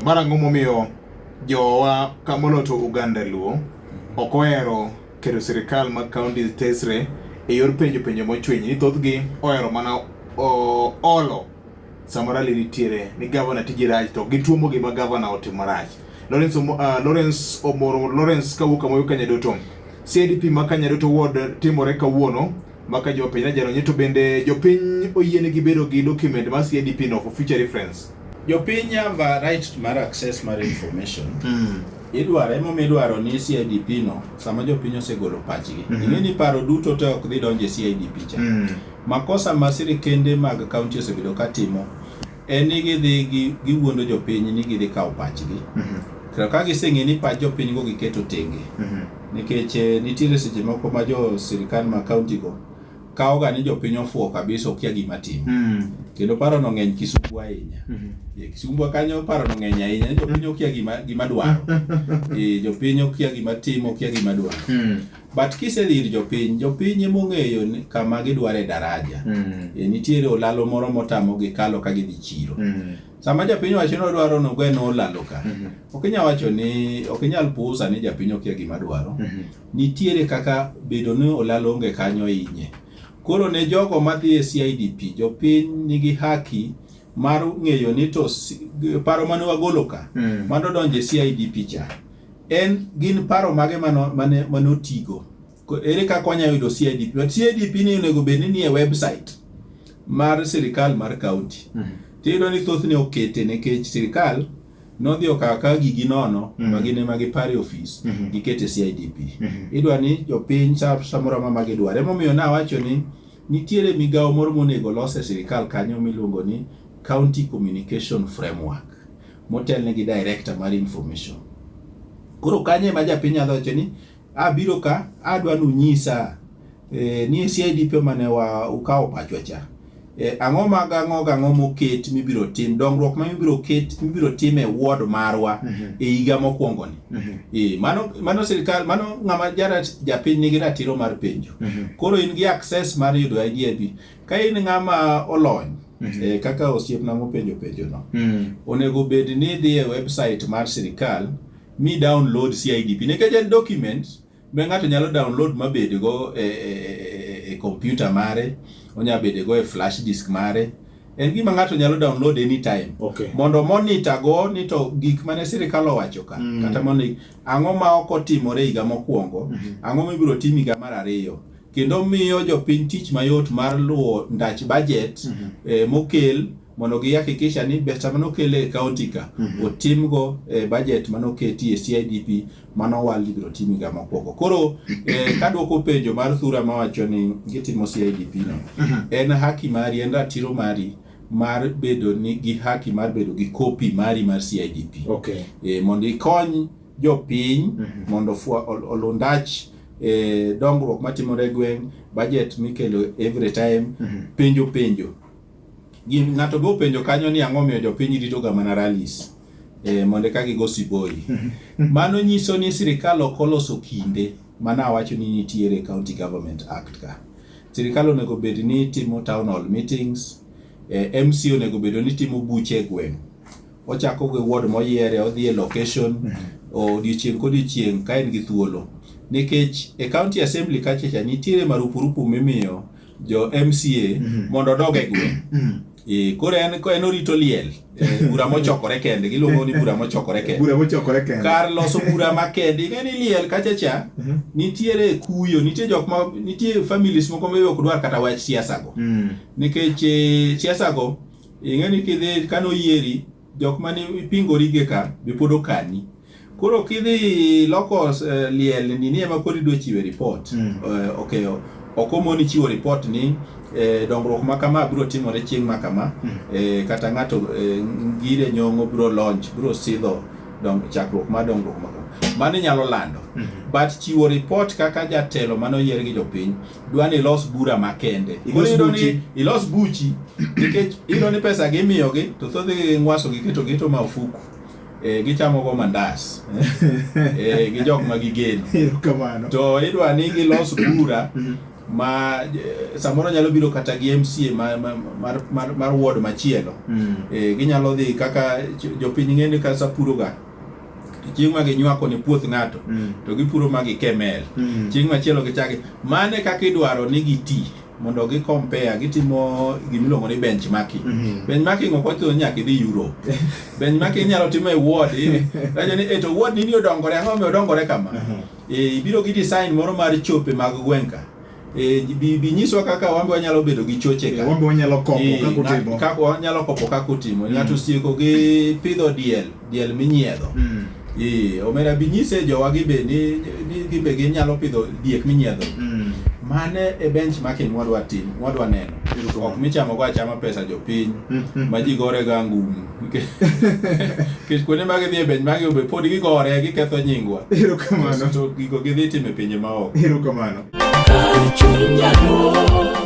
Mar ang'o momiyo jowa kamolo to Uganda Luo ok ohero keto sirikal mag kaunti tesre e yor penjo penjo mochwiny ni thothgi ohero mana olo sama rally nitiere ni gavana tije rach to gituomo gima gavana otimo marach. Lawrence Omoro Lawrence kawuok Kamoyo Kanyadoto. CIDP ma Kanyadoto ward timore kawuono maka jopiny najalonye to bende jopiny oyienegi bedo gi document mar CIDP no for future reference. Jopiny have a right mar access mar information. Idwaro emomiyo idwaro ni CIDP no sama jopiny osegolo pachgi. Ing'e ni paro duto te ok dhi donjo e CIDP cha. Makosa ma sirikende mag kaunti osebedo katimo en ni gidhi giwuondo jopiny ni gidhi kawo pachgi. To ka giseng'e ni pach jopiny go giketo tenge. Nikech nitiere seche moko ma jo sirikal ma kaunti go kawo ga ni jopiny ofuwo kabisa okia gima timo. Kendo paro no ng'eny Kisumu ahinya. Kisumu kanyo paro no ng'eny ahinya ni jopiny okia gima dwaro. Jopiny okia gima timo, okia gima dwaro. But kisedhi ir jopiny, jopiny emong'eyo kama gidware daraja. Nitiere olalo moro motamogi kalo ka gidhi chiro. Sama japiny wacho ni odwaro nogwen olalo ka, ok inyal wacho ni ok inyal pusa ni japiny okia gima dwaro. Nitiere kaka bedo ni olalo onge kanyo hinye. Koro ne jogo madhi e CIDP, jopiny nigi haki mar ng'eyo ni to paro mane wagolo ka, mano donjo e CIDP cha. En gin paro mage mane otigo. Ere kaka wanyalo yudo CIDP? But CIDP ni onego bed ni nie website mar sirikal mar county. Tiyudo ni thothne okete nikech sirikal nodhi okawo akawa gigi nono ma gin ema giparo e ofis gikete CIDP. Idwa ni jopiny samoro amora ma gidware. Emomiyo nawacho ni nitiere migawo moro monego los e sirikal kanyo miluongo ni County Communication Framework motelne gi director mar information. Koro kanyo ema japiny nyalo wacho ni abiro ka adwa nunyisa ni CIDP mane wa ukawo pachwa cha. Ang'o mag ang'o gang'o moket mibiro tim dongruok ma mibiro ket mibiro tim e ward marwa e higa mokwongo ni. Mano sirikal mano ng'ama japiny nigi ratiro mar penjo. Koro in gi access mar yudo IDP. Ka in ng'ama olony kaka osiepna mopenjo penjo no. Onego bed ni idhi e website mar sirikal mi download CIDP nikech en document ma ng'ato nyalo download mabed go e computer mare, onya bedo go e flash disk mare. En gima ng'ato nyalo download anytime. Mondo monitor go ni to gik mane sirikal owacho ka kata mondo ang'o ma ok otimore higa mokwongo, ang'o mibiro tim higa mar ariyo. Kendo miyo jopiny tich mayot mar luwo ndach budget mokel mondo gihakikisha ni pesa manokel e county ka otimgo budget manoketi e CIDP manowal ni ibiro tim higa mokwongo. Koro kaduoko penjo mar Thura mawacho ni gitimo CIDP no, en haki mari, en ratiro mari mar bedo ni gi haki mar bedo gi kopi mari mar CIDP. Mondo ikony jopiny mondo oluw ndach dongruok matimore e gweng', budget mikelo every time, penjo penjo. Ng'ato be openjo kanyo ni ang'o miyo jopiny rito ga mana rallies mondo eka gigo siboi. Mano nyiso ni sirikal ok oloso kinde mana awacho ni nitiere County Government Act ka. Sirikal onego bed ni timo town hall meetings, MC onego bedo ni timo buche e gweng'. Ochako gi ward moyiere, odhi e location odiochieng' kodiochieng' ka en gi thuolo. Nikech e county assembly kacha cha nitiere marupurupu mimiyo jo MCA mondo odog e gweng'. Koro en orito liel, bura mochokore kende, giluongo ni bura mochokore kende. Bura mochokore kende. Kar loso bura makende, ing'e ni liel kacha cha nitiere kuyo, nitie jok ma nitie families moko ma ok dwar kata wach siasa go. Nikech siasa go ing'e ni kidhi kane oyieri jok mane ipingori gi ka be pod okani. Koro kidhi loko liel ni ema koro idwa chiwe report. Okay, ok omoni chiwo report ni dongruok ma kama biro timore chieng' ma kama, kata ng'ato ngire nyong'o biro launch, biro sidho chakruok mar dongruok ma kama. Mano inyalo lando. But chiwo report kaka jatelo mane oyier gi jopiny dwa ni ilos bura makende. Ilos buchi. Ilos buchi nikech iyudo ni pesa gimiyogi to thothgi ging'waso giketo gito ma ofuku. Gichamo go mandas gi jok ma gigeno. Erokamano. To idwa ni gilos bura. Ma samoro nyalo biro kata gi MCA ma, ma, mar, mar, mar ward machielo. Ginyalo dhi kaka jopiny ng'e ni kasa puro ga chieng' ma ginywako ne puoth ng'ato to gipuro ma gikemel. Chieng' machielo gichaki mane kaka idwaro ni giti mondo gi compare gitimo gimiluongo ni benchmarking. Benchmarking ok ochuno ni nyaka idhi Europe. Benchmarking inyalo timo e ward rajo ni e to ward ni ni odongore ang'o momiyo odongore kama. Ibiro gi design moro mar chope mag gweng' ka. Bi nyiswa kaka wan be wanyalo bedo gi choche ka. Wan be wanyalo kopo kaka utimo. Kaka wanyalo kopo kaka utimo. Ng'ato osieko gi pidho diel, diel minyiedho. Omera bi nyise jowagi be ni gin be ginyalo pidho diek minyiedho. Mane e benchmarking mwadwa timo, mwadwa neno. Ok michamo go achama pesa jopiny ma ji gore ga ngum. Nikech kuonde ma gidhi e benchmarking be pod gigore, giketho nyingwa. Erokamano. To gigo gidhi timo e pinje maoko. Erokamano. Kar chuny jaluo.